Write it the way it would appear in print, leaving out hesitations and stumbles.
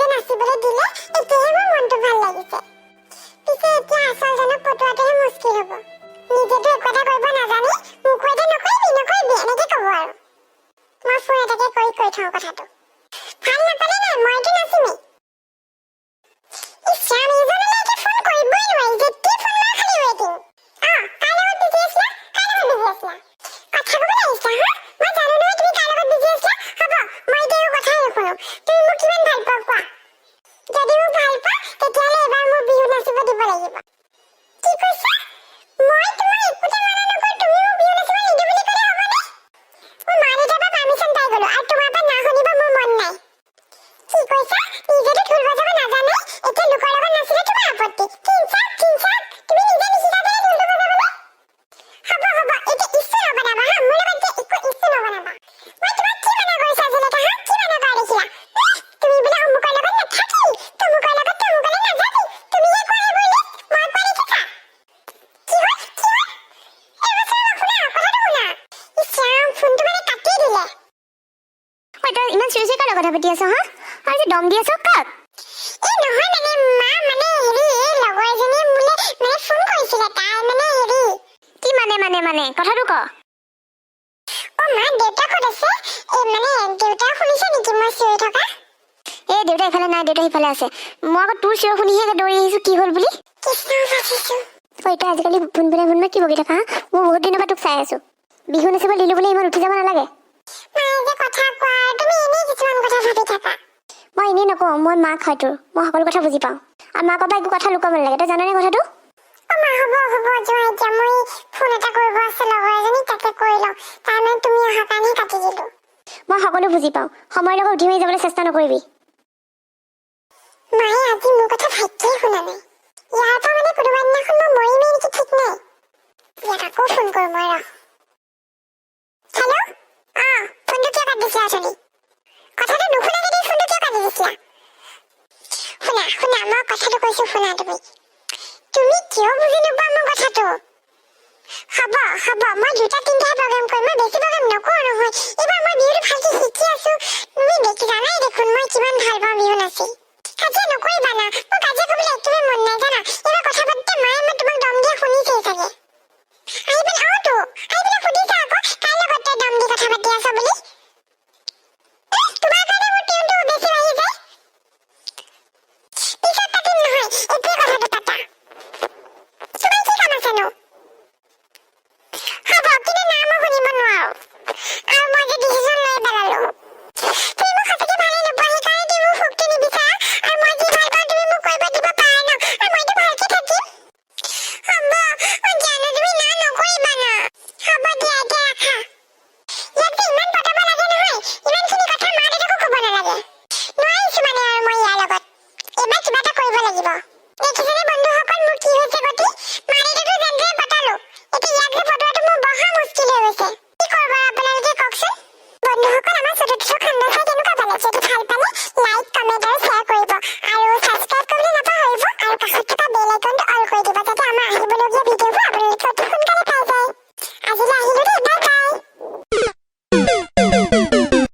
যে নাচিবলৈ দিলে, এতিয়াহে মোৰ মনটো ভাল লাগিছে। পিছে এতিয়া আচলজনক পটোৱাটোহে মুস্কিল হ'ব। নিজেতো একো এটা কৰিব নাজানি, মোকো এতিয়া নকৰিবি নকৰিবি এনেকে ক'ব। আৰু মই ফোন এটাকে কৰি কৈ থওঁ কথাটো। ভাল নাপালে নাই, মইতো নাচিমেই। ইছ ৰাম, এইজনলৈ এতিয়া ফোন কৰিবই নোৱাৰি। যেতিয়াই ফোন মাৰো খালি ৱেইটিং। অ, কাৰ লগত বিজি আছিলা? কাৰ লগত বিজি আছিলা? কথা ক'বলৈ আহিছা? হা, মই জানো নহয় তুমি কাৰ লগত বিজি আছিলা। হ'ব, মই এতিয়া একো কথাই নুশুনো। তুমি মোক কিমান ভাল পোৱা কোৱা। যদি মোক ভাল পোৱা, তেতিয়াহ'লে এবাৰ মোক বিহু নাচিব দিব লাগিব। কি কৈছা? মই তোমাক একোতে মানা নকৰো, তুমি মোক বিহু নাচিব নিদিওঁ বুলি ক'লে হ'বনে? মোৰ মা দেউতাৰ পৰা পাৰ্মিশ্যন পাই গ'লো আৰু তোমাৰ পৰা না শুনিব মোৰ মন নাই। কি কৈছা? নিজেতো ঢোল বজাব নাজানাই, এতিয়া লোকৰ লগত নাচিলে তোমাৰ আপত্তি। কিনচা কিনচা, তুমি নিজে নিশিকা কেলে ঢোলটো বজাবলৈ? হ'ব হ'ব, এতিয়া ইছ্যু নবনাবা। হা, মোৰ লগত এতিয়া একো ইছ্যু নবনাবা। মই তোমাক কি মানা কৰিছো আজিলৈকে? হা, কি মানা কৰা দেখিলা? ইহ, তুমি বোলে অমুকৰ লগত নাথাকিবি, তমুকৰ লগত তমুকলৈ নাযাবি। তুমিহে কোৱা সেইবোৰ লিষ্ট, মই কোৱা দেখিছা? কি হ'ল, কি হ'ল? এই ৰ'বাচোন ৰ'বা, শুনা, কথাটো শুনা। ইছ ৰাম, ফোনটো মানে কাটিয়ে দিলে। ঐ, তই ইমান চিঞৰি চিঞৰি কাৰ লগত কথা পাতি আছ? হা, আৰু যে দম দি আছ কাক? এই নহয়, মানে মা, মানে হেৰি, এই লগৰ এজনীয়ে মোলে মানে ফোন কৰিছিলে। তাই মানে হেৰি। কি মানে মানে মানে কথাটো ক। অ মা, দেউতা ক'ত আছে? এই মানে দেউতা শুনিছে নেকি মই চিঞৰি থকা? এই দেউতা ইফালে নাই, দেউতা সিফালে আছে। মই আকৌ তোৰ চিঞৰ শুনিহে দৌৰি আহিছো কি হ'ল বুলি। কৃষ্ণ, বাচিছো। ঐ, তই আজিকালি ফোন ফোনে ফোন কি বকি থাকা? হা, মই বহুত দিনৰ পৰা তোক চাই আছো। বিহু নাচিব দিলো বুলি ইমান উঠি যাব নালাগে। মায়ে যে কথা কোৱা, তুমি এনেই কিছুমান কথা ভাবি থাকা। মই এনেই নকওঁ, মই মাক হয় তোৰ, মই সকলো কথা বুজি পাওঁ। আৰু মাকৰ পৰা একো কথা লুকাব নালাগে, তই জাননে কথাটো? অ মা, হ'ব হ'ব, যোৱা এতিয়া। মই ফোন এটা কৰিব আছে লগৰ এজনীক, তাকে কৰি লওঁ। তাই মানে তুমি অহা কাৰণেহে কাটি দিলো। মই সকলো বুজি পাওঁ। সময়ৰ লগত উঠি মাৰি যাবলৈ চেষ্টা নকৰিবি। মায়ে আজি মোৰ কথা ভালকেই শুনা নাই। ইয়াৰ পৰা মানে কোনোবা দিনাখন মই মৰিমেই নেকি ঠিক নাই। ইয়াক আকৌ ফোন কৰোঁ মই, ৰহ। হেল্ল', অ, ফোনটো কিয় কাটি দিছিলা অথনি? কথাটো নুশুনাকে তুমি ফোনটো কিয় কাটি দিছিলা? শুনা শুনা, মই কথাটো কৈছো, শুনা। তুমি তুমি কিয় বুজি নোপোৱা মোৰ কথাটো? হ'ব হ'ব, মই দুটা তিনিটাহে প্ৰগ্ৰেম কৰিম, মই বেছি প্ৰগ্ৰেম নকৰোঁ নহয়। এইবাৰ মই বিহুটো ভালকে শিকি আছো। তুমি দেখি জানাই দেখোন মই কিমান ভাল পাওঁ বিহু নাচি। কাজিয়া নকৰিবা না, মোৰ কাজিয়া কৰিবলৈ একেবাৰে মন নাই জানা। এইবাৰ কথা পাতোতে মায়ে মই তোমাক দম দিয়া শুনিছেই চাগে। আহি পেলাই, অ তো আহি পেলাই সুধিছা আকৌ, কাৰ লগত তই দম দি কথা পাতি আছ বুলি।